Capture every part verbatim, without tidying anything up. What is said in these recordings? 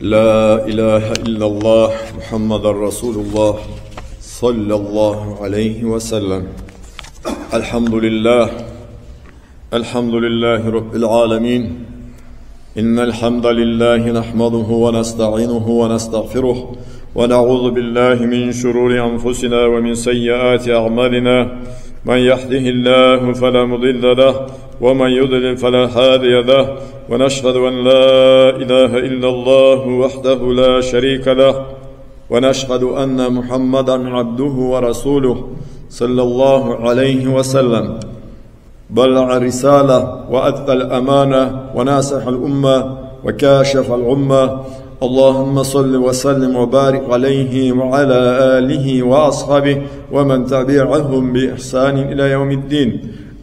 لا إله إلا الله محمد رسول الله صلى الله عليه وسلم. الحمد لله. الحمد لله رب العالمين. إن الحمد لله نحمده ونستعينه ونستغفره، ونعوذ بالله من شرور أنفسنا ومن سيئات أعمالنا. من يهده الله فلا مضل له، ومن يضلل فلا هادي له، ونشهد أن لا إله إلا الله وحده لا شريك له، ونشهد أن محمدا عبده ورسوله صلى الله عليه وسلم. بلغ الرسالة وأدى الأمانة وناصح الأمة وكاشف الغمة. اللهم صل وسلم وبارك عليه وعلى آله وأصحابه ومن تبعهم بإحسان إلى يوم الدين.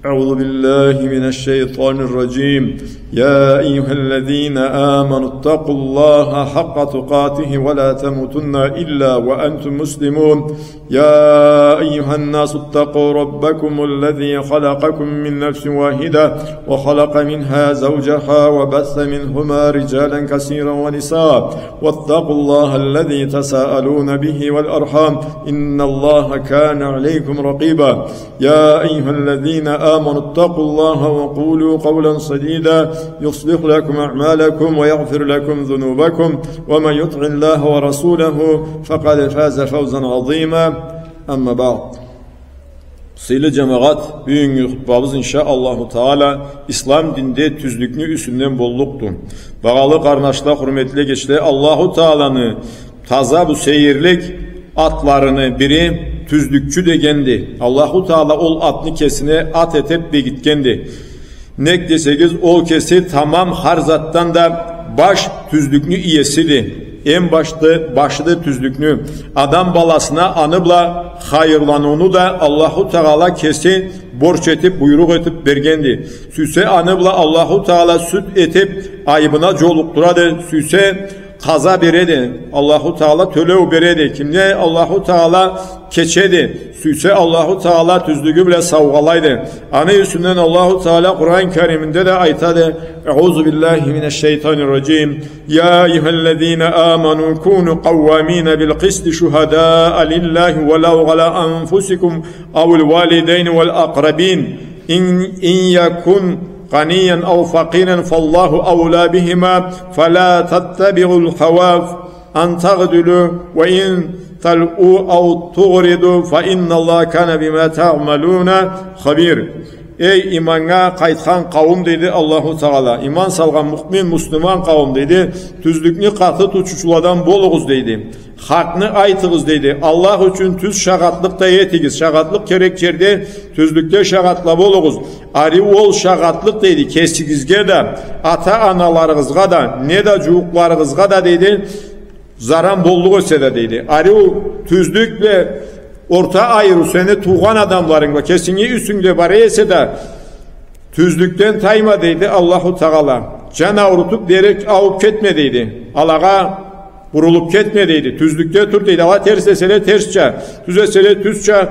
أعوذ بالله من الشيطان الرجيم. يا أيها الذين آمنوا اتقوا الله حق تقاته ولا تموتن إلا وأنتم مسلمون. يا أيها الناس اتقوا ربكم الذي خلقكم من نفس واحدة وخلق منها زوجها وبث منهما رجالا كثيرا ونساء، واتقوا الله الذي تساءلون به والأرحام، إن الله كان عليكم رقيبا. يا أيها الذين آمنوا اتقوا الله وقولوا قولا سديدا يصلح لكم أعمالكم ويغفر لكم ذنوبكم ومن يطع الله ورسوله فقد فاز فوزا عظيما. أما بعد. Сыйлы джамагъат, бюгюннгю хутбабыз, иншаАллаху Таала, ислам динде тюзлюкню юсюнден боллукъду. Багъалы къарнашла, хурметли эгечле, Аллаху Тааланы таза бу сейирлик атларыны бири тюзлюкчю дегенди. Аллаху Таала ол атны кесине ат этип бегитгенди. Нек десегиз, ол кеси тамам хар затдан да баш тюзлюкню иесиди. Эм башды, башыды тюзлюкню. Адам баласына аны бла хайырланыуну да Аллаху Таала кеси борч этип, буйрукъ этип бергенди. Сюйсе, аны бла Аллаху Таала суд этип, айыбына джолукъдурады. Сюйсе, къаза береди. Аллаху Таала тёлеу береди. Кимге Аллаху Таала кечеди, сюйсе, Аллаху Таала тюзлюгю бла саугъалайды. Аны юсюнден Аллаху Таала Къуран Кариминде да айтады: أعوذ بالله من الشيطان الرجيم. يا أيها الذين آمنوا كونوا قوامين بالقسط شهداء لله ولو على أنفسكم أو الوالدين والأقربين. إن، إن يكن غنيا أو فقيرا فالله أولى بهما فلا تتبعوا الهوى أن تعدلوا وإن تلووا أو تعرضوا فإن الله كان بما تعملون خبيرا. Эй, иманнга къайтхан къауум, дейди Аллаху Таала, иман салгъан муъмин, муслиман къауум, дейди, тюзлюкню къаты тутуучуладан болугъуз, дейди. Хакъны айтыгъыз, дейди. Аллах ючюн тюз шагъатлыкъ да этигиз. Шагъатлыкъ керек джерде тюзлюкде шагъатла болугъуз. Ариу ол шагъатлыкъ, дейди, кесигизге да, ата-аналарыгъызгъа да, неда джууукъларыгъызгъа да, дейди, заран боллукъ эсе да, дейди. Ариу тюзлюк бла орта айырыу сени туугъан адамларынг бла кесинги юсюнгде бара эсе да, тюзлюкден тайма, дейди Аллаху Таала. Джан аурутуп, дерек алып кетме, дейди. Алагъа бурулуп кетме, дейди. Тюзлюкде тур, дейди. Ала терс эселе терсча, тюз эселе тюзча,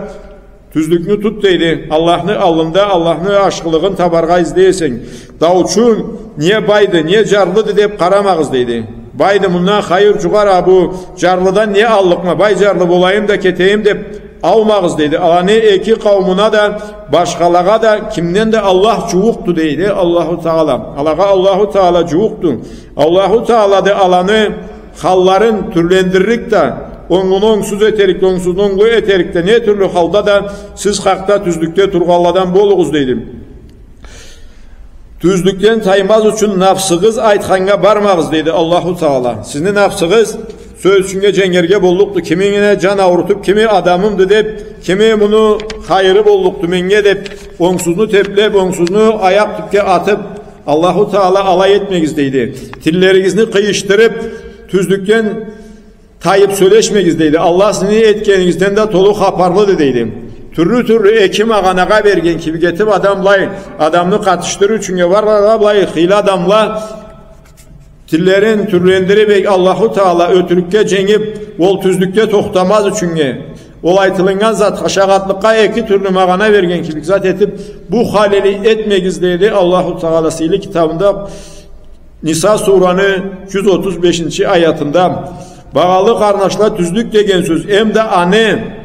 тюзлюкню тут, дейди. Аллахны аллында Аллахны ашхылыгъын табаргъа излей эсенг. Даучу не байды, не джарлыды деп къарамагъыз, дейди. Байды, мындан хайыр джугъар, а бу джарлыдан не аллыкъма, бай джарлы болайым да кетейим деп алмагъыз, дейди. Аланы эки къауумуна да, башхалагъа да, кимден да Аллах джууукъду, дейди Аллаху Таала. Алагъа Аллаху Таала джууукъду. Аллаху Таала да аланы халларын тюрлендирлик да, онгуну онгсуз этерик да, онгсузну онглу этерик да, не тюрлю халда да сиз хакъда, тюзлюкде тургъанладан болугъуз, дейди. Тюзлюкден таймаз ючюн нафсыгъыз айтханнга бармагъыз, дейди Аллаху Таала. Сизни нафсыгъыз сёз ючюннге дженгерге боллукъду. Кимине джан аурутуп, кими адамымды деп, кими муну хайыры боллукъду меннге деп, онгсузну теплеп, онгсузну аякъ тюпге атып, Аллаху Таала алай этмегиз, дейди. Тиллеригизни къыйышдырып, тюзлюкден тайып сёлешмегиз, дейди. Аллах сизни этгенигизден да толу хапарлыды, дейди. Тюрлю-тюрлю эки магъанагъа берген кибик этип, адам былай, адамны къатышдырыр ючюннге бардыла былай хыйлы адамла, тиллерин тюрлендирип, эй, Аллаху Таала ётюрюкге дженгип, ол тюзлюкде тохтамаз ючюннге, ол айтылыннган затха, шагъатлыкъгъа эки тюрлю магъана берген кибик зат этип, бу халили этмегиз, дейди Аллаху Таала сыйлы китабында. Ниса сураны джюз отуз бешинчи аятында: «Багъалы къарнашла, тюзлюк деген сёз, эмда аны,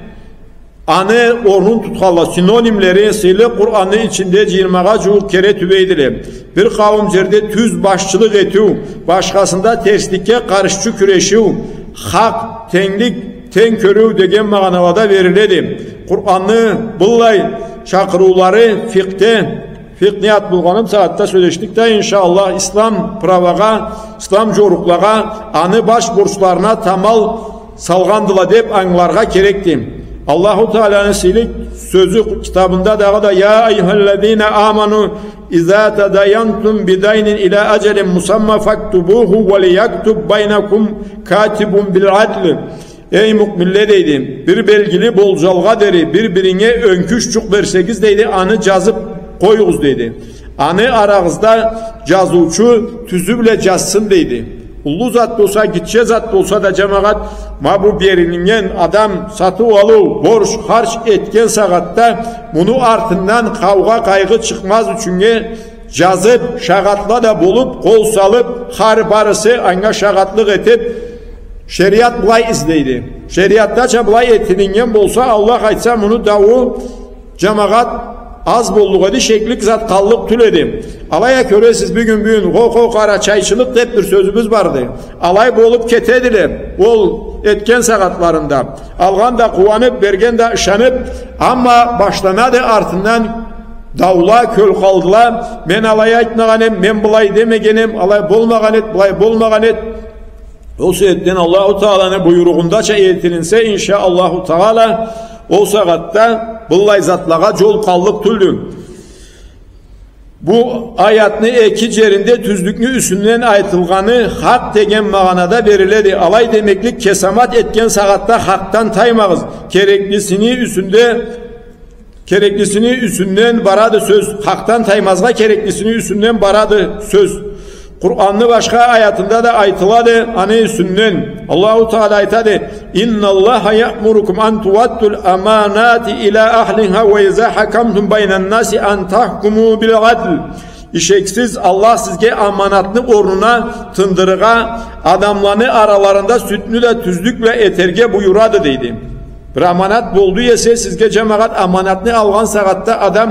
аны орнун тутханла, синонимлери, сыйлы Къуранны ичинде джыйырмагъа джууукъ кере тюбейдиле. Бир къауум джерде тюз башчылыкъ этиу, башхасында терсликге къаршчы кюрешиу, хакъ, тенглик, тенг кёрюу деген магъаналада бериледи». Къуранны быллай чакъырыулары фикъхде, фикъхни ат болгъаным сагъатда сёлешдик да, иншаАллах, ислам правагъа, ислам джорукълагъа, аны баш борчларына тамал салгъандыла деб ангыларгъа керекди. Аллаху Тааланы сыйлы сёзю китабында дагъыда: «يا أيها الذين آمنوا إذا تداينتم بدين إلى أجل مسمى فاكتبوه وليكتب بينكم كاتب بالعدل». «Эй муъминле, — дейди, — бир белгили болджалгъа дери бир-биринге ёнкюч джукъ берсегиз, — дейди, — аны джазыб къоюгъуз, — дейди. — Аны арагъызда джазыучу тюзю бла джазсын», — дейди. Уллу зат болса, гитче зат болса да, джамагъат, ма бу берилиннген, адам сатыу-алыу, борч, харч этген сагъатда муну артындан къаугъа, къайгъы чыкъмаз ючюннге джазыб, шагъатла да болуб, къол салыб, хар барысы анга шагъатлыкъ этиб, шериат былай излейди. Шериатдача былай этилиннген болса, Аллах айтса, муну дауу, джамагъат, аз боллукъ эди, шеклик зат къаллыкъ тюл эди. Алай а кёресиз, бюгюн, бюгюн, хо-хо, къарачайчылыкъ деб бир сёзюбюз барды. Алай болуб кетедиле ол этген сагъатларында. Алгъан да къууаныб, берген да ышаныб, амма башланады артындан даула, кёлкъалдыла, мен алай айтмагъан эм, мен былай демеген эм, алай болмагъан эд, былай болмагъан эд. Ол себебден Аллаху Тааланы буйругъундача этилинсе, иншаАллаху Таала, ол сагъатда быллай затлагъа джол къаллыкъ тюлдю. Бу аятны эки джеринде тюзлюкню юсюнден айтылгъаны хакъ деген магъанада бериледи. Алай демеклик, кесамат этген сагъатда хакъдан таймагъыз. Кереклисини юсюнде Кереклисини юсюнден барады сёз. Хакъдан таймазгъа кереклисини юсюнден барады сёз. Къуранны башха аятында да айтылады аны юсюнден. Аллаху Таала айтады: «إن الله يأمركم أن تؤدوا الأمانات إلى أهلها وإذا حكمتم بين الناس أن تحكموا بالعدل». Ишексиз, Аллах сизге аманатны орнуна тындырыргъа, адамланы араларында сюдню да тюзлюк бла этерге буюрады, дейди. Бир аманат болду эсе, сизге, джамагъат, аманатны алгъан сагъатда адам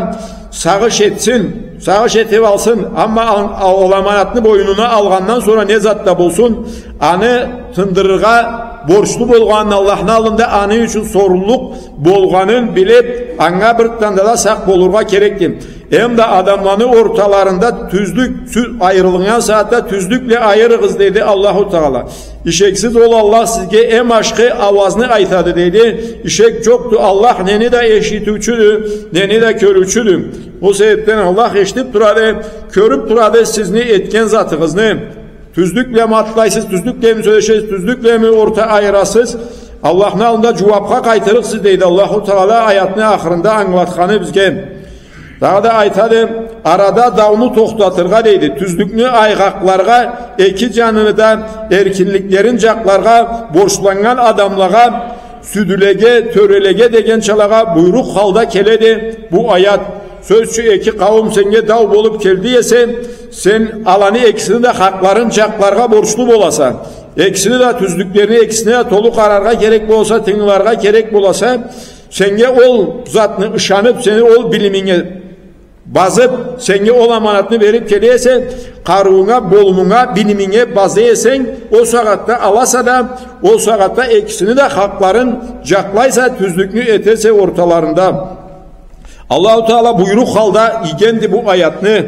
сагъыш этсин, сагъыш этиб алсын, амма ал-, ол аманатны бойнуна алгъандан сора не зат да болсун, аны тындырыргъа борчлу болгъанын, Аллахны аллында аны ючюн соруллукъ болгъанын билиб, анга бир танда да сакъ болургъа керекди. Эмда адамланы орталарында тюзлюк, сю-, айырылгъан сагъатда тюзлюк бла айырыгъыз, дейди Аллаху Таала. Ишексиз, ол Аллах сизге эм ашхы ауазны айтады, дейди. Ишек джокъду, Аллах нени да эшитиучюдю, нени да кёрюучюдю. Ол себебден Аллах эшитиб турады, кёрюб турады сизни этген затыгъызны. Тюзлюк бламы атлайсыз, тюзлюк бламы сёлешесиз, тюзлюк бламы орта айырасыз. Аллахны аллында джууабха къайтырыкъсыз, дейди Аллаху Таала аятны ахырында ангылатханы бизге. Дагъыда айтады, арада дауну тохтатыргъа, дейди, тюзлюкню айгъакъларгъа, эки джаныны да эркинликлерин джакъларгъа, борчланнган адамлагъа, сюдюлеге, тёрелеге дегенчалагъа буйрукъ халда келеди бу аят. Сёз ючюн, эки къауум сеннге дау болуб келди эсе, сен аланы экисини да хакъларын джакъларгъа борчлу боласа. Экисини да тюзлюклерини, экисине да толу къараргъа керек боласа, тынгыларгъа керек боласа, сеннге ол затны ышаныб, сени ол билиминге базыб, сеннге ол аманатны бериб келе эсе, къарыуунга, болумунга, билиминге база эсенг, ол сагъатда аласа да, ол сагъатда экисини да хакъларын джакълайса, тюзлюкню этесе орталарында. Аллаху Таала буйрукъ халда ийгенди бу аятны.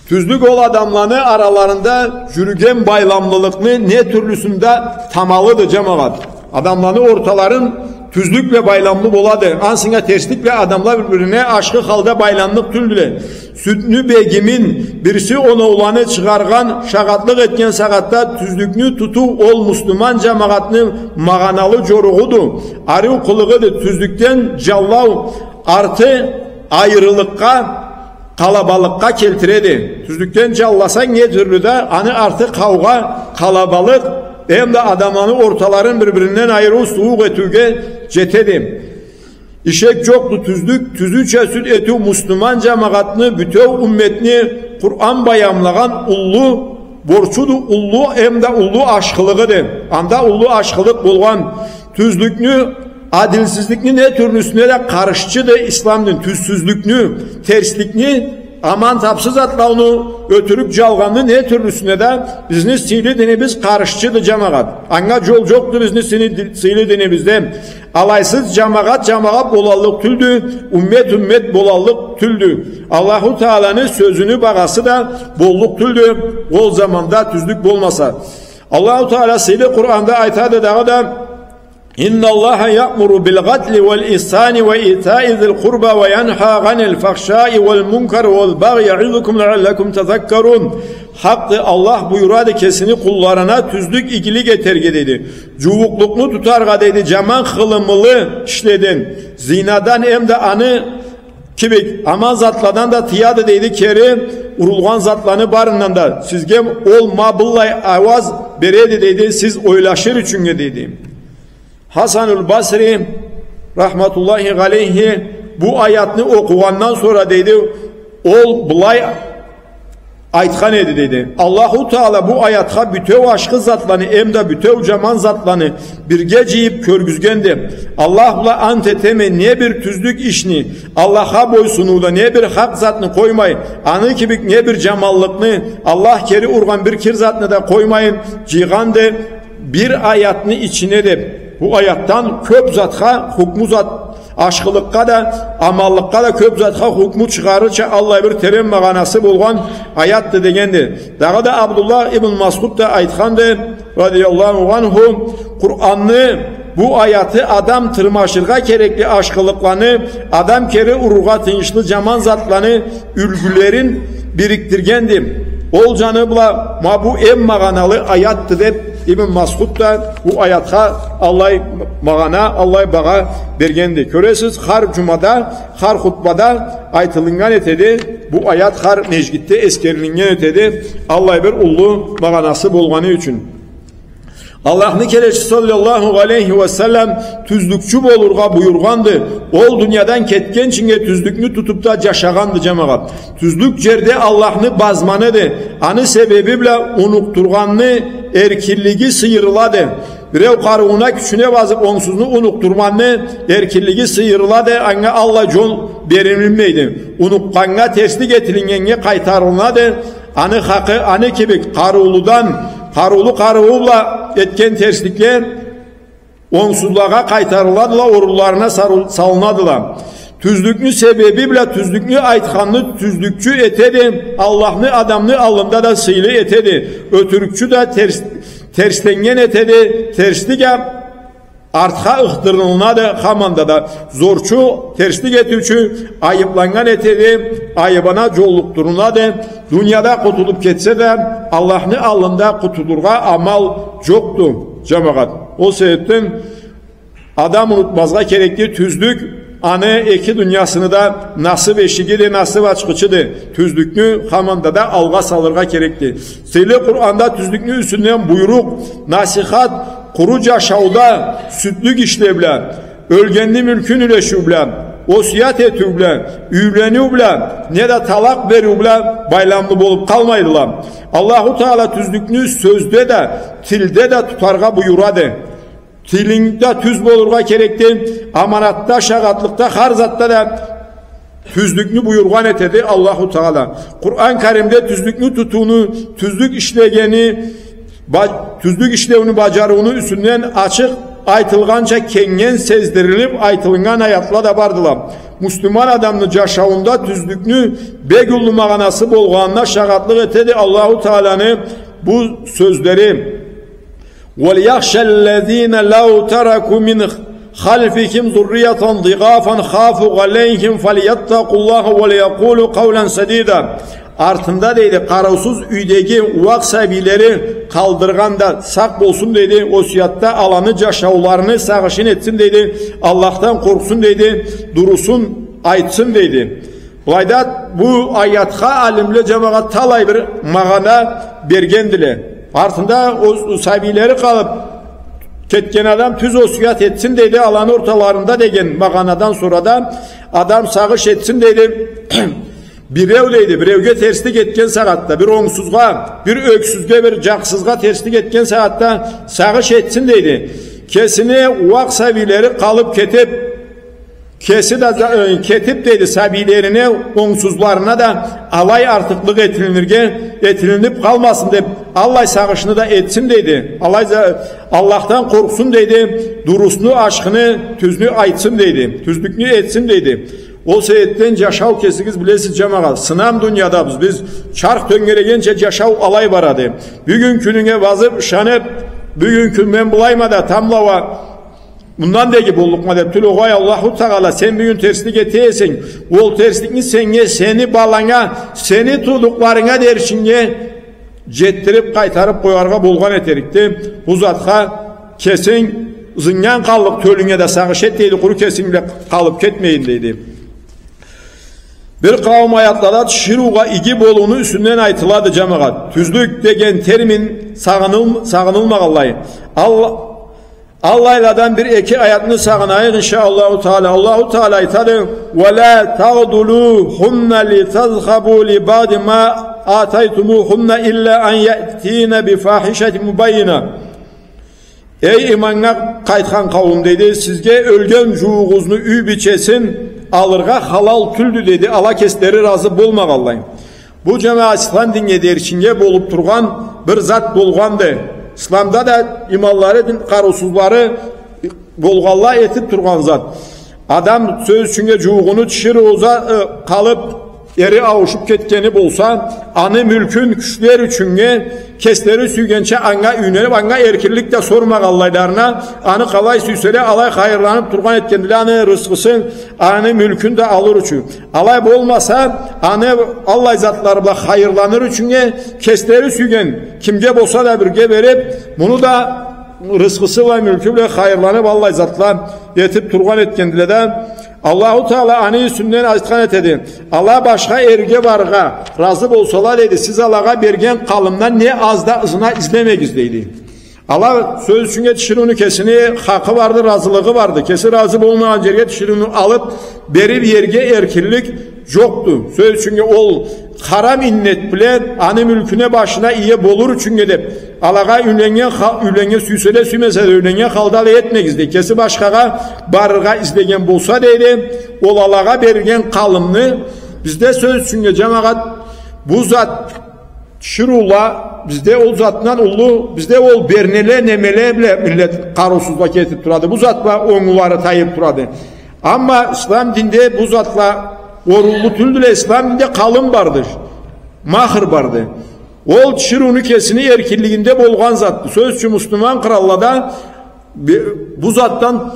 Тюзлюк ол адамланы араларында джюрюген байламлылыкъны не тюрлюсюнде тамалыды, джамагъат. Адамланы орталарын тюзлюк бла байламлы болады. Ансына терслик бла адамла бир-бирине ашхы халда байламлыкъ тюлдюле. Сюдню бегимин бириси оноуланы чыгъаргъан, шагъатлыкъ этген сагъатда тюзлюкню тутуу ол муслиман джамагъатны магъаналы джоругъуду. Ариу къылыгъыды. Тюзлюкден джанлау арты айырылыкъгъа, къалабалыкъгъа келтиреди. Тюзлюкден джанласанг, не тюрлю да аны арты къаугъа, къалабалыкъ, эмда адамланы орталарын бир-биринден айырыу, сууукъ этиуге джетеди. Ишек джокъду тюзлюк, тюзюча сюд этиу муслиман джамагъатны, бютеу умметни Къуран баямлагъан уллу Борчуду уллу, эм да уллу ашхылыгъыды. Анда уллу ашхылыкъ болгъан. Тюзлюкню, адилсизликни не тюрлюсюне да къаршчыды ислам дин. Тюзсюзлюкню, терсликни, аман тапсыз атлауну, ётюрюк, джалгъанны не тюрлюсюне да бизни сыйлы динибиз къаршчыды, джамагъат. Анга джол джокъду бизни сыйлы, сыйлы динибизде. Алайсыз джамагъат джамагъат болаллыкъ тюлдю, уммет уммет болаллыкъ тюлдю. Аллаху Тааланы сёзюню багъасы да боллукъ тюлдю, ол заманда тюзлюк болмаса. Аллаху Таала сыйлы Къуранда айтады дагъыда: «إن الله يأمر بالعدل والإحسان وإيتاء ذي القربى وينهى عن الفحشاء والمنكر والبغي يعظكم لعلكم تذكرون». Хакъды, Аллах буюрады кесини къулларына тюзлюк, игилик этерге, дейди. Джууукълукъну тутаргъа, дейди, джаман хылымылы ишледен, зинадан эм да аны кибик аман затладан да тыяды, дейди, кери урулгъан затланы барындан да. Сизге ол ма быллай ауаз береди, дейди, сиз ойлашыр ючюннге, дейди. Хасанул Басри, рахматуллахи алейхи, бу аятны окъугъандан сора, дейди, ол былай айтхан эди, дейди. Аллаху Таала бу аятха бютеу ашхы затланы эм да бютеу джаман затланы бирге джыйып кёргюзгенди. Аллах бла ант этеме, не бир тюзлюк ишни, Аллахха бойсуныуда не бир хакъ затны къоймай, аны кибик не бир джаманлыкъны, Аллах кери ургъан бир кир затны да къоймайын, джыйгъанды бир аятны ичине, деп. Бу аятдан кёп затха хукму зат, ашхылыкъгъа да, аманлыкъгъа да, кёп затха хукму чыгъарырча аллай бир терен магъанасы болгъан аятды дегенди. Дагъыда Абдуллах ибн Масъуд да айтханды, радияллаху анху, Къуранны бу аяты адам тырмашыргъа керекли ашхылыкъланы, адам кери урургъа тыйыншлы джаман затланы юлгюлерин бирикдиргенди. Ол джаны бла ма бу эм магъаналы аятды, деп, Ибн Масъуд да бу аятха аллай магъана, аллай багъа бергенди. Кёресиз, хар джумада, хар хутбада айтылыннган этеди, бу аят хар межгитде эсгерилиннген этеди, аллай бир уллу магъанасы болгъаны ючюн. Аллахны келечиси саллаллаху алейхи ва саллам тюзлюкчю болургъа буюргъанды. Ол дуниядан кетгинчиннге тюзлюкню тутуп да джашагъанды, джамагъат. Тюзлюк джерде Аллахны базманыды. Аны себеби бла унукъдургъанны эркинлиги сыйырылады. Биреу къарыууна, кючюне базып, онгсузну унукъдургъанны эркинлиги сыйырылады, анга аллай джол берилинмейди. Унукъгъаннга, терслик этилиннгеннге къайтарылынады. Аны хакъы, аны кибик къарыуулудан, къарыуулу къарыуу бла этген терсликле онгсузлагъа къайтарыладыла, орунларына сарыл-, салынадыла. Тюзлюкню себеби бла тюзлюкню айтханны тюзлюкчю этеди, Аллахны адамны аллында да сыйлы этеди, ётюрюкчю да терс-, терсленнген этеди, терслик а артха ыхтырылынады, хаманда да зорчу, терслик этиучю айыпланнган этеди, айыбына джолукъдурулады. Дунияда къутулуп кетсе да, Аллахны аллында къутулургъа амал джокъду, джамагъат. Ол себепден адам унутмазгъа керекди тюзлюк, аны эки дуниясыны да насып эшигиди, насып ачхычыды. Тюзлюкню хаманда да алгъа салыргъа керекди. Сыйлы Къуранда тюзлюкню юсюнден буйрукъ, насихат, къуру джашауда сюдлюк ишле бла, ёлгенни мюлкюн юлешиу бла, осуят этиу бла, юйлениу бла, неда талакъ бериу бла байламлы болуп къалмайдыла. Аллаху Таала тюзлюкню сёзде да, тилде да тутаргъа буюрады. Тилинг да тюз болургъа керекди, аманатда, шагъатлыкъда, хар затда да тюзлюкню буюргъан этеди Аллаху Таала. Къуран Каримде тюзлюкню тутууну, тюзлюк ишлегени, ба-, тюзлюк ишлеуню баджарыуну юсюнден ачыкъ айтылгъанча, кенгден сездирилип айтылыннган аятла да бардыла. Муслиман адамны джашауунда тюзлюкню бек уллу магъанасы болгъанына шагъатлыкъ этеди Аллаху Тааланы бу сёзлери. وليخش الذين لو تركوا من خلفهم ذرية ضعافا خافوا عليهم فليتقوا الله وليقولوا قولا سديدا. Артында, дейди, къарыусуз юйдеги ууакъ сабийлери къалдыргъан да сакъ болсун, дейди, осуятда аланы джашауларыны сагъышын этсин, дейди, Аллахдан къоркъсун, дейди, дурусун айтсын, дейди. Былайда бу аятха алимле, джамагъат, талай бир магъана бергендиле. Артында о, о сабийлери къалып кетген адам тюз осуят этсин, дейди, аланы орталарында деген магъанадан сора да адам сагъыш этсин, дейди. Биреу, дейди, биреуге терслик этген сагъатда, бир онгсузгъа, бир ёксюзге, бир джакъсызгъа терслик этген сагъатда сагъыш этсин, дейди. Кесини уакъ сабийлери къалып кетип, кеси да, э, кетип, дейди, сабийлерине, онгсузларына да алай артыкълыкъ этилинирге, этилинип къалмасын деп, аллай сагъышны да этсин, дейди. Алай за-, Аллахдан къоркъсун, дейди, дурусну, ашхыны, тюзню айтсын, дейди. Тюзлюкню этсин, дейди. Ол себепден джашау, кесигиз билесиз, джамагъат, сынам дуниядабыз биз, чарх тёнгерегенча джашау алай барады. Бюгюн кюнюнге базып, ышанып, бюгюн кюн мен былайма да, тамбла уа мындан да иги боллукъма деп тюл, огъай, Аллаху Тагъала, сен бюгюн терслик эте эсенг, ол терсликни сеннге, сени баланга, сени туудукъларынга деричинге джетдирип, къайтарып къояргъа болгъан этерикди. Бу затха кесинг ызыннган къаллыкъ тёлюнге да сагъыш эт, дейди, къуру кесинг бла къалып кетмейин, дейди. Бир къауум аятлада тиширыугъа иги болууну юсюнден айтылады, джамагъат. Тюзлюк деген термин сагъыныл-, сагъынылмагъанлай. Алла-, Аллайладан бир эки аятны сагъынайыкъ, иншаАллаху Тагъала. Аллаху Тагъала айтады: «ولا تعضلوهن لتذهبوا بعض ما آتيتموهن إلا أن يأتين بفاحشة مبينة». Эй, иманнга къайтхан къауум, дейди, сизге ёлген джууугъузну юй бийчесин алыргъа халал тюлдю, дейди, ала кеслери разы болмагъанлай. Бу, джамагъат, ислам динге деричинге болуп тургъан бир зат болгъанды. Исламда да иманлары, дин къарыусузлары болгъанла этип тургъан зат. Адам, сёз ючюннге, джууугъуну тиширыугъа, э, къалып, эри ауушуп кетгени болса, аны мюлкюн кючлер ючюннге, кеслери сюйгенча анга юйленип, анга эркинлик да сормагъанлайларына, аны къалай сюйселе, алай хайырланып тургъан этгендиле, аны рысхысын, аны мюлкюн да алыр ючюн. Алай болмаса, аны аллай затлары бла хайырланыр ючюннге, кеслери сюйген кимге болса да бирге берип, муну да рысхысы бла, мюлкю бла хайырланып, аллай затла этип тургъан этгендиле да. Аллаху Тагъала аны юсюнден айтхан этеди: «Ала башха эрге барыргъа разы болсала, — дейди, — сиз алагъа берген къалымдан не аз да ызына излемегиз», — дейди. Ала, сёз ючюннге, тиширыуну кесини хакъы барды, разылыгъы барды. Кеси разы болмагъан джерге тиширыуну алып, берип иерге эркинлик джокъду. Сёз ючюннге, ол харам иннет бла аны мюлкюне, башына ие болур ючюннге деп, алагъа юйленнген ха-, юйленнген, сюйсе да, сюймесе да, юйленнген халда алай этмегиз, дейди. Кеси башхагъа барыргъа излеген болса, дейди, ол алагъа берген къалымны, бизде, сёз ючюннге, джамагъат, бу зат, тиширыула, бизде ол затдан уллу, бизде ол бернеле, немеле бла миллет къарыусузгъа кетип турады. Бу затла онгулары тайып турады. Амма ислам динде бу затла орунлу тюлдюле, ислам динде къалым барды, махр барды. Ол тиширыуну кесини эркинлигинде болгъан затды. Сёз ючюн, муслиман къраллада бе-, бу затдан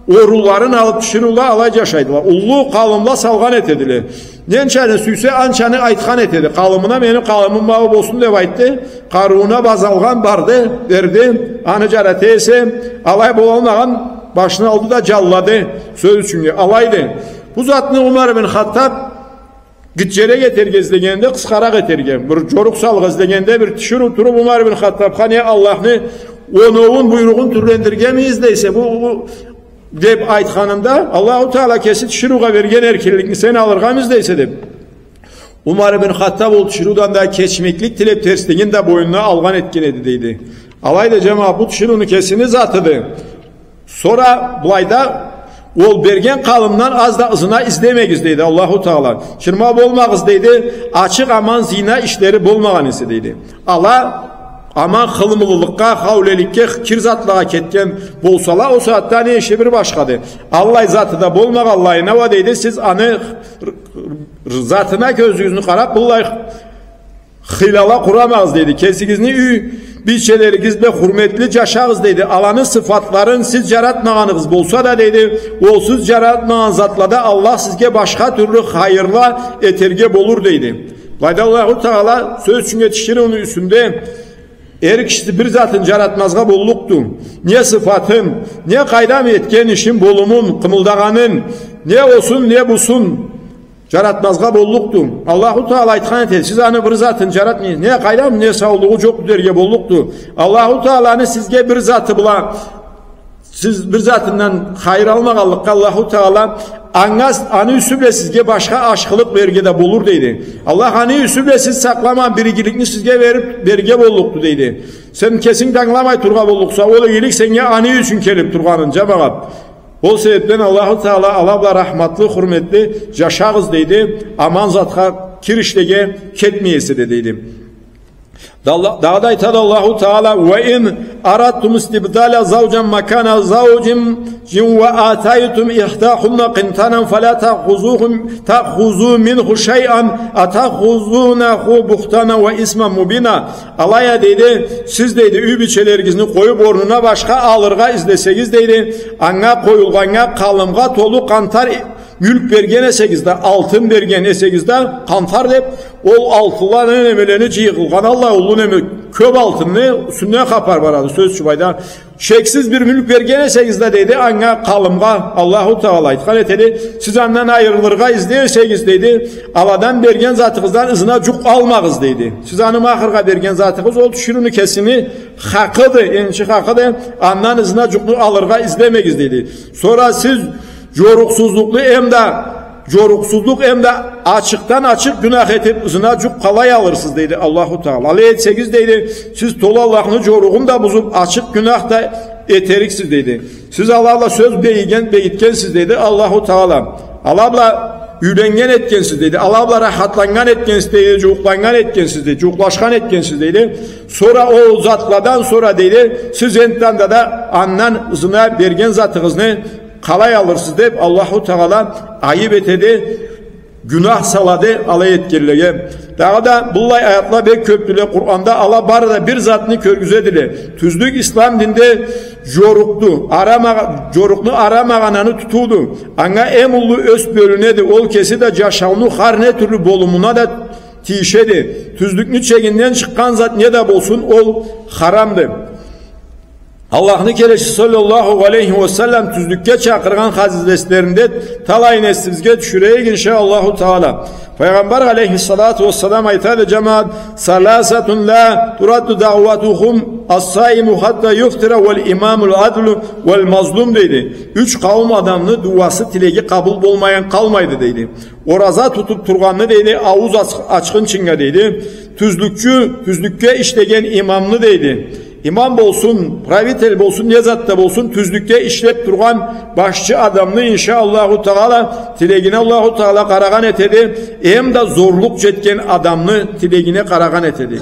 орунларын алып, тиширыула алай джашайдыла. Уллу къалымла салгъан этедиле. Ненчаны сюйсе, анчаны айтхан этеди. Къалымына: «Мени къалымым ма бу болсун», — деп айтды. Къарыууна базалгъан барды, берди. Аны джарата эсе, алай болалмагъан башын алды да джаллады. Сёз ючюннге, алайды. Бу затны Умар ибн Хаттаб гитчерек этерге излегенде, къысхаракъ этерге, бир джорукъ салыргъа излегенде, бир тиширыу туруп Умар ибн Хаттабха: «Не, Аллахны оноуун, буйругъун тюрлендиргеми излейсе, бу, бу, — деп айтханында, — Аллаху Тагъала кеси тиширыугъа берген эркинликни сен алыргъамы излейсе?» — деп. Умар ибн Хаттаб ол тиширыудан да кечмеклик тилеп, терслигин да бойнуна алгъан этген эди, дейди. Алайды, джамагъат, бу тиширыуну кесини затыды. Сора былайда: «Ол берген къалымдан аз да ызына излемегиз, — дейди Аллаху Тагъала. — Чырмау болмагъыз, — дейди, — ачыкъ аман зина ишлери болмагъан эсе», — дейди. Ала аман хылымылылыкъгъа, хаулеликге, кир затлагъа кетген болсала, ол сагъатда не иши бир башхады. Аллай заты да болмагъанлайына уа, дейди, сиз аны р-, р-, затына кёзюгюзню къарап, быллай хыйлала къурамагъыз, дейди. Кесигизни юй бийчелеригиз бла хурметли джашагъыз, дейди. Аланы сыфатларын сиз джаратмагъаныгъыз болса да, дейди, ол сиз джаратмагъан затлада Аллах сизге башха тюрлю хайырла этерге болур, дейди. Былайда Аллаху Тагъала, сёз ючюннге, тиширыуну юсюнде эр кишиси бир затын джаратмазгъа боллукъду. Не сыфатын, не къайдам этген ишин, болумун, къымылдагъанын, не осун, не бусун, джаратмазгъа боллукъду. Аллаху Тагъала айтхан этеди, сиз аны бир затын джаратмай, не къайдам, не саулугъу джокъду дерге боллукъду. Аллаху Тагъаланы сизге бир заты бла, сиз бир затындан хайыр алмагъанлыкъгъа Аллаху Тагъала Анга с-, аны юсю бла сизге башха ашхылыкъ берирге да болур, дейди. Аллах аны юсю бла сиз сакъламагъан бир игиликни сизге берип, берирге боллукъду, дейди. Сен кесинг да ангыламай тургъан боллукъса, ол игилик сеннге аны ючюн келип тургъанын, джамагъат. Ол себепден Аллаху Таала ала бла рахматлы, хурметли джашагъыз, дейди. Аман затха, кир ишлеге кетмей эсе да, дейди. Дагъы да айтады Аллаху Таала: «وإن أردتم استبدال زوج مكان زوج وآتيتم إحداهن قنطارا فلا تأخذوا منه شيئا أتأخذونه بهتانا وإثما مبينا». Алай а, дейди, сиз, дейди, юй бийчелеригизни къоюп, орнуна башха алыргъа излесегиз, дейди, анга къоюлгъаннга къалымгъа толу къантар мюлк берген эсегиз да, алтын берген эсегиз да, къантар деп, ол алтынланы, немелени джыйылгъан, аллай уллу неме, кёп алтынны юсюнден хапар барады, сёз ючюн, былайда. Шексиз бир мюлк берген эсегиз да, дейди, анга къалымгъа, Аллаху Таала айтхан этеди, сиз андан айырылыргъа излей эсегиз, дейди, аладан берген затыгъыздан ызына джукъ алмагъыз, дейди. Сиз аны махыргъа берген затыгъыз, ол тиширыуну кесини хакъыды, энчи хакъыды, андан ызына джукъну алыргъа излемегиз, дейди. Сора сиз джорукъсузлукъну эм да, джорукъсузлукъ эм да ачыкъдан ачыкъ гюнах этип, ызына джукъ къалай алырсыз, дейди Аллаху Таала. Алай этсегиз, дейди, сиз толу Аллахны джоругъун да бузуп, ачыкъ гюнах да этериксиз, дейди. Сиз ала бла сёз бегиген, бегитгенсиз, дейди Аллаху Таала. Ала бла юйленнген этгенсиз, дейди. Ала бла рахатланнган этгенсиз, дейди. Джууукъланнган этгенсиз, дейди. Джууукълашхан этгенсиз, дейди. Сора ол затладан сора, дейди, сиз энтда да андан ызына берген затыгъызны къалай алырсыз деп, Аллаху Таала айып этеди, гюнах салады алай этгенлеге. Дагъыда да быллай аятла бек кёпдюле Къуранда, ала бары да бир затны кёргюзедиле. Тюзлюк ислам динде джорукъду, ара магъа-, джорукъну ара магъананы тутууду. Анга эм уллу ёс бёлюнеди. Ол кеси да джашауну хар не тюрлю болумуна да тийишеди. Тюзлюкню чегинден чыкъгъан зат не да болсун, ол харамды. Аллахны келечиси саллаллаху алейхи ва саллам тюзлюкге чакъыргъан хадислеринде талайын эсибизге тюшюрейик, иншаАллаху Таала. Файгъамбар алейхиссалату вассалам айтады, джамагъат: «ثلاثة لا ترد دعوتهم الصائم حتى يفطر والإمام العدل والمظلوم», дейди. Юч къауум адамны дууасы, тилеги къабыл болмайын къалмайды, дейди. Ораза тутуп тургъанны, дейди, аууз ач-, ачхынчынга, дейди. Тюзлюкчю, тюзлюкге ишлеген имамны, дейди. Имам болсун, правитель болсун, не зат да болсун, тюзлюкде ишлеп тургъан башчы адамны, иншаАллаху Таала, тилегине Аллаху Таала къарагъан этеди. Эм да зорлукъ джетген адамны тилегине къарагъан этеди.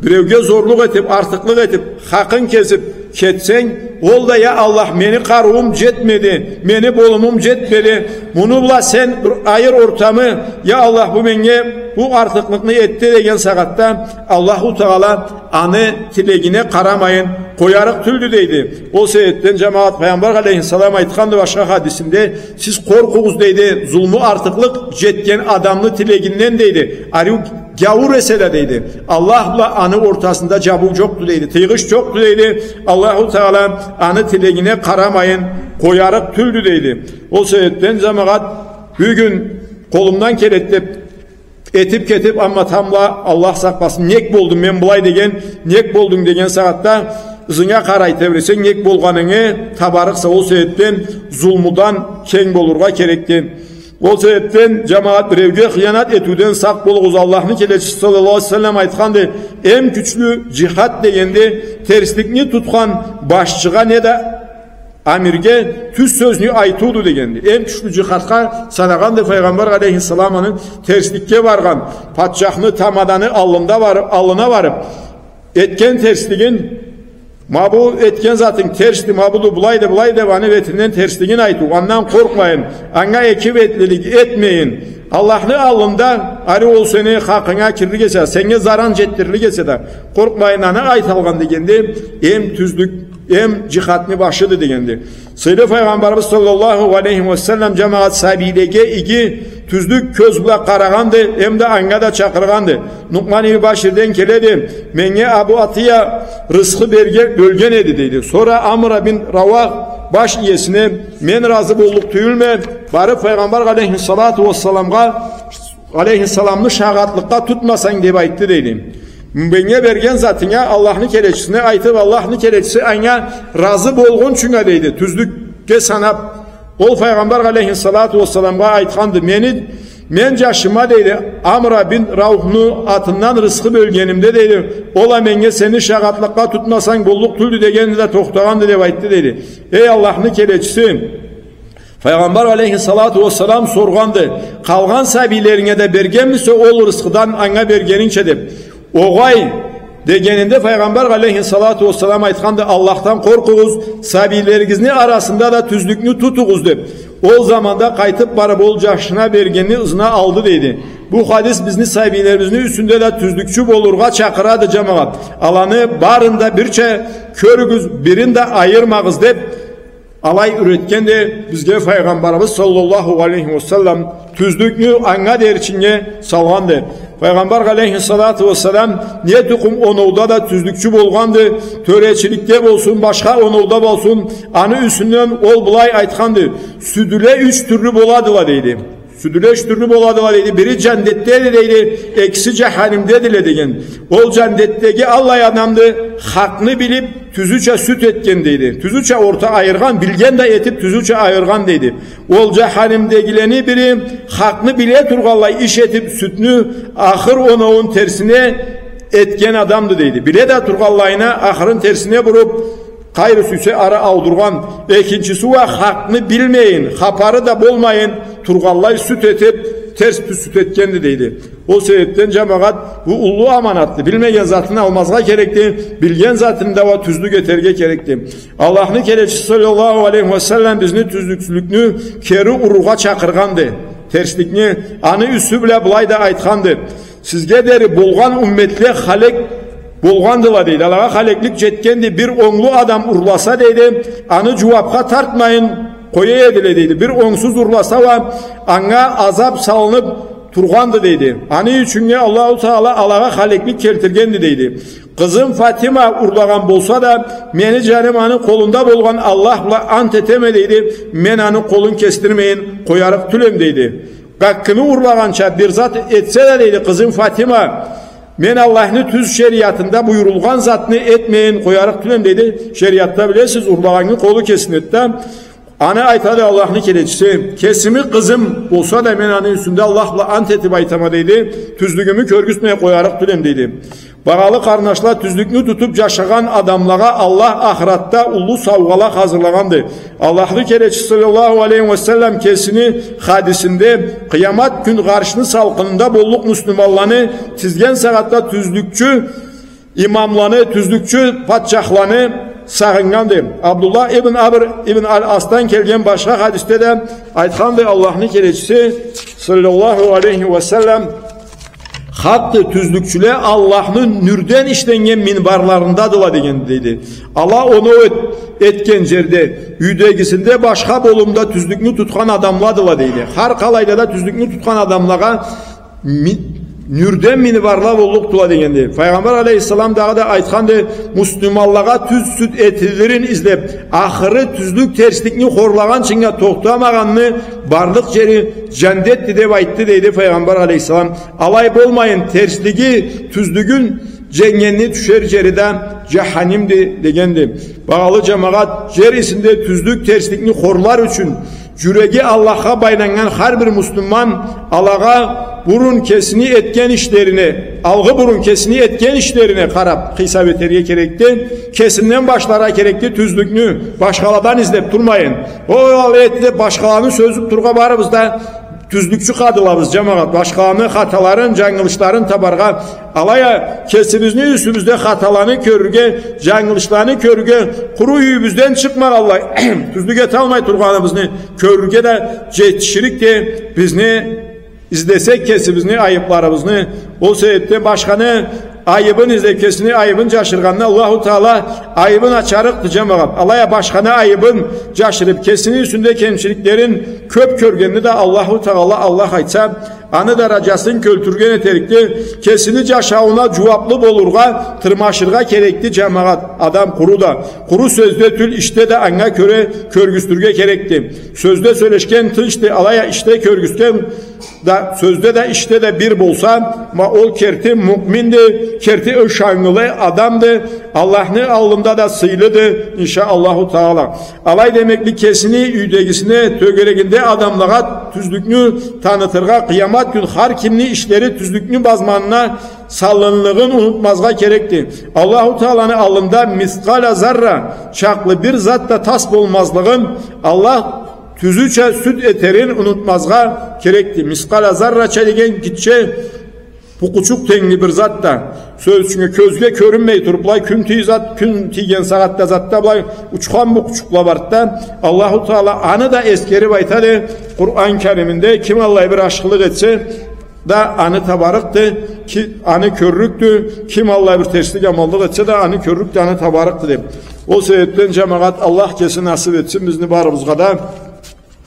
Биреуге зорлукъ этип, артыкълыкъ этип, хакъын кесип кетсенг, ол да: «Я Аллах, мени къарыуум джетмеди, мени болумум джетмеди, муну бла сен бир айыр ортамы, я Аллах, бу меннге бу артыкълыкъны этди», — деген сагъатда Аллаху Таала аны тилегине къарамайын къоярыкъ тюлдю, дейди. Ол себепден, джамагъат, Пайгъамбар алейхиссалам айтханды башха хадисинде: «Сиз къоркъугъуз, — дейди, — зулму, артыкълыкъ джетген адамны тилегинден, — дейди, — ариу гяуур эсе да, — дейди, — Аллах бла аны ортасында джабыу джокъду, — дейди, — тыйгъыч джокъду, — дейди. — Аллаху Таала аны тилегине къарамайын къоярыкъ тюлдю», — дейди. Ол себепден, джамагъат, бюгюн къолумдан келеди деп этип кетип, амма тамбла, Аллах сакъласын, нек болдум мен былай деген, нек болдунг деген сагъатда ызынга къарай тебресенг, нек болгъанынгы табарыкъса. Ол себепден зулмудан кенг болургъа керекди. Ол себепден, джамагъат, биреуге хыянат этиуден сакъ болугъуз. Аллахны келечиси саллаллаху алейхи ва саллам айтханды: «Эм кючлю джихад, — дегенди, — терсликни тутхан башчыгъа не да амирге тюз сёзню айтыуду», — дегенди. Эм кючлю джихадха санагъанды Файгъамбар алейхиссалам аны терсликге баргъан патчахны, тамаданы аллында барып, аллына барып, этген терслигин, ма бу этген затынг терсди, ма буду былайды, былай деп, аны бетинден терслигин айтыу, андан къоркъмайын, анга эки бетлилик этмейин, Аллахны аллында, ари ол сени хакъынга кирлик эсе, сеннге заран джетдирлик эсе да, къоркъмайын, аны айталгъан дегенди, эм тюзлюк, эм джихадны башыды дегенди. Сыйлы Файгъамбарыбыз саллаллаху алейхи ва саллам, джамагъат, сабийлеге иги, тюзлюк кёз бла къарагъанды, эм да анга да чакъыргъанды. Нуъман ибн Баширден келеди: «Меннге Абу Атия рысхы берген, бёлген эди, — дейди. — Сора Амр бин Рауах баш иесине: „Мен разы боллукъ тюйюлме, барып Файгъамбар алейхиссалату вассаламгъа, алейхиссаламны шагъатлыкъгъа тутмасанг“, — деп айтды, — дейди. — Меннге берген затынга Аллахны келечисине айтып, Аллахны келечиси анга разы болгъунчунга, — дейди, — тюзлюкге санап, Ол Файгъамбар алейхиссалату уассаламгъа айтханды: «Мени, мен джашыма, — дейди, — Амра бин Раухну атындан рысхы бёлгенимде, — дейди, — ол а меннге сени шагъатлыкъгъа тутмасанг боллукъ тюлдю дегенде да тохтагъанды», — деп айтды, дейди. Эй Аллахны келечиси, Файгъамбар алейхиссалату уассалам соргъанды: «Къалгъан сабийлеринге да бергенмисе ол рысхыдан анга бергенинча?» — деп. «Огъай», — дегенинде, Файгъамбар алейхиссалату уассалам айтханды: «Аллахдан къоркъугъуз, сабийлеригизни арасында да тюзлюкню тутугъуз», — деп. Ол заманда къайтып барып ол джашына бергенни ызына алды, дейди. Бу хадис бизни сабийлерибизни юсюнде да тюзлюкчю болургъа чакъырады, джамагъат. Аланы барын да бирча кёрюгюз, бирин да айырмагъыз деп, алай юретгенди бизге Файгъамбарыбыз саллаллаху алейхи уа саллам, тюзлюкню анга деричинге салгъанды. Файгъамбар алейхиссалату уассалам не тукъум оноуда да тюзлюкчю болгъанды, тёречиликде болсун, башха оноуда болсун, аны юсюнден ол былай айтханды: «Сюдюле юч тюрлю боладыла», — дейди. «Сюдюле юч тюрлю боладыла», — дейди. «Бири джандетдеди, — дейди, — экиси джаханимдедиле», — деген. Ол джандетдеги аллай адамды: хакъны билип, тюзюча сюд этген, дейди. Тюзюча орта айыргъан, билген да этип, тюзюча айыргъан, дейди. Ол джаханимдегилени бири хакъны биле тургъанлай иш этип, сюдню ахыр оноуун терсине этген адамды, дейди. Биле да тургъанлайына ахырын терсине буруп, къайры сюйсе ары аудургъан. Экинчиси уа хакъны билмейин, хапары да болмайын тургъанлай сюд этип, терс тюз сюд этгенди, дейди. Ол себепден, джамагъат, бу уллу аманатды. Билмеген затын алмазгъа керекди, билген затын да уа тюзлюк этерге керекди. Аллахны келечиси саллаллаху алейхи уа саллам бизни тюзлюксюзлюкню кери урургъа чакъыргъанды. Терсликни аны юсю бла былай да айтханды: «Сизге дери болгъан умметле халек болгъандыла, — дейди. — Алагъа халеклик джетгенди. Бир онглу адам урласа, — дейди, — аны джууапха тартмайын къоя эдиле, — дейди. — Бир онгсуз урласа уа, анга азап салынып тургъанды, — дейди. — Аны ючюннге Аллаху Таала алагъа халеклик келтиргенди», — дейди. «Къызым Фатима урлагъан болса да, мени джаным аны къолунда болгъан Аллах бла ант этеме, — дейди, — мен аны къолун кесдирмейин къоярыкъ тюлем», — дейди. «Гаккыны урлагъанча бир зат этсе да, — дейди, — къызым Фатима, мен Аллахны тюз шериатында буюрулгъан затны этмейин къоярыкъ тюлем», — дейди. Шериатда, билесиз, урлагъанны къолу кесиледи да. Аны айтады Аллахны келечиси: «Кесими къызым болса да, мен аны юсюнде Аллах бла ант этип айтама, — дейди, — тюзлюгюмю кёргюзтмей къоярыкъ тюлем», — дейди. Багъалы къарнашла, тюзлюкню тутуп джашагъан адамлагъа Аллах ахыратда уллу саугъала хазырлагъанды. Аллахны келечиси саллаллаху алейхи уа саллам кесини хадисинде: «Къыямат кюн Гъаршны салкъынында боллукъ муслиманланы тизген сагъатда тюзлюкчю имамланы, тюзлюкчю патчахланы сагъыннганды». Абдуллах ибн Абр ибн Аль-Асдан келген башха хадисде да айтханды Аллахны келечиси саллаллаху алейхи уа саллам: «Хакъды, тюзлюкчюле Аллахны нюрден ишленнген минбарларындадыла», — деген, дейди. «Ала оноу эт-, этген джерде, юйдегисинде, башха болумда тюзлюкню тутхан адамладыла», — дейди. Хар къалайда да тюзлюкню тутхан адамлагъа ми-, нюрден минбарла боллукъдула дегенди. Файгъамбар алейхиссалам дагъыда айтханды: «Муслиманлагъа тюз сюд этилирин излеп, ахыры тюзлюк терсликни хорлагъанчынга тохтамагъанны барлыкъ джери джандетди», — деп айтды, дейди Файгъамбар алейхиссалам. Алай болмайын, терслиги тюзлюгюн дженгенни тюшер джери да джаханимди дегенди. Багъалы джамагъат, джер юсюнде тюзлюк терсликни хорлар ючюн джюреги Аллахха байланнган хар бир муслиман алагъа бурун кесини этген ишлерине, алгъы бурун кесини этген ишлерине къарап хисап этерге керекди. Кесинден башларгъа керекди тюзлюкню, башхаладан излеп турмайын. Ол алай этди деп башхаланы сёзюп турургъа барыбыз да тюзлюкчю къалабыз, джамагъат. Башхаланы хаталарын, джангылышларын табаргъа, алай а кесибизни юсюбюзде хаталаны кёрюрге, джангылышланы кёрюрге, къуру юйюбюзден чыкъмагъанлай, тюзлюк эталмай тургъаныбызны кёрюрге да джетиширикди бизни, излесек кесибизни айыпларыбызны. Ол себепден башханы айыбын излеп, кесини айыбын джашыргъанны Аллаху Таала айыбын ачарыкъды, джамагъат. Алай а башханы айыбын джашырып, кесини юсюнде кемчиликлерин Кёп кёргенни да Аллаху Тагъала, Аллах айтса, аны дараджасын кёлтюрген этерикди. Кесини джашаууна джууаблы болургъа тырмашыргъа керекди, джамагъат. Адам къуру да, къуру сёзде тюл, ишде да анга кёре кёргюзтюрге керекди. Сёзде сёлешген тынчды, алай а ишде кёргюзтген да, сёзде да, ишде да бир болса, ма ол керти муъминди, керти ышаннгылы адамды, Аллахны аллында да сыйлыды, иншаАллаху Тагъала. Алай демекли, кесини, юйдегисине, тёгерегинде адамлагъа тюзлюкню танытыргъа, къыямат кюн хар кимни ишлери тюзлюкню базманына салынлыгъын унутмазгъа керекди. Аллаху Тагъаланы аллында мискъала зарра чакълы бир зат да тас болмазлыгъын, Аллах тюзюча суд этерин унутмазгъа керекди. Мискъала заррача деген гитче букъучукъ тенгли бир зат да. Сёз ючюн, кёзге кёрюнмей туруп, былай кюн тий-, зат, кюн тийген сагъатда, затда былай учхан букъучукъла барды да. Аллаху Тагъала аны да эсгерип айтады Къуран Кариминде: ким аллай бир ашхылыкъ этсе да, аны табарыкъды, ки-, аны кёррюкдю, ким аллай бир терслик аманлыкъ этсе да, аны кёррюкдю, аны табарыкъды, деп. Ол себепден, джамагъат, Аллах кеси насып этсин бизни барыбызгъа да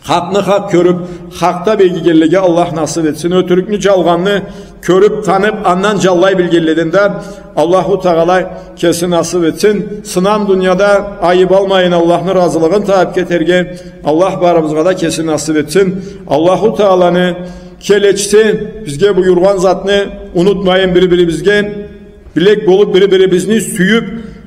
хакъны хакъ кёрюп, хакъда бегигенлеге Аллах насып этсин. Ётюрюкню, джалгъанны кёрюп, танып, андан джанлай билгенледен да Аллаху Тагъала кеси насып этсин. Сынам дунияда айып алмайын, Аллахны разылыгъын табып кетерге Аллах барыбызгъа да кеси насып этсин. Аллаху Тагъаланы келечиси бизге буюргъан затны унутмайын, бир-бирибизге билек болуп, бир-бирибизни сюйюп,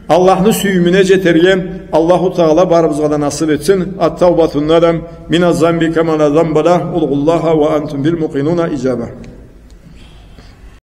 Аллахны сюйюмюне джетерге Аллаху Тагъала барыбызгъа да насып этсин. Ат-таубату надам, мина занби каман ла занба лах, удъуллаха ва антум бил мукъинуна иджаба.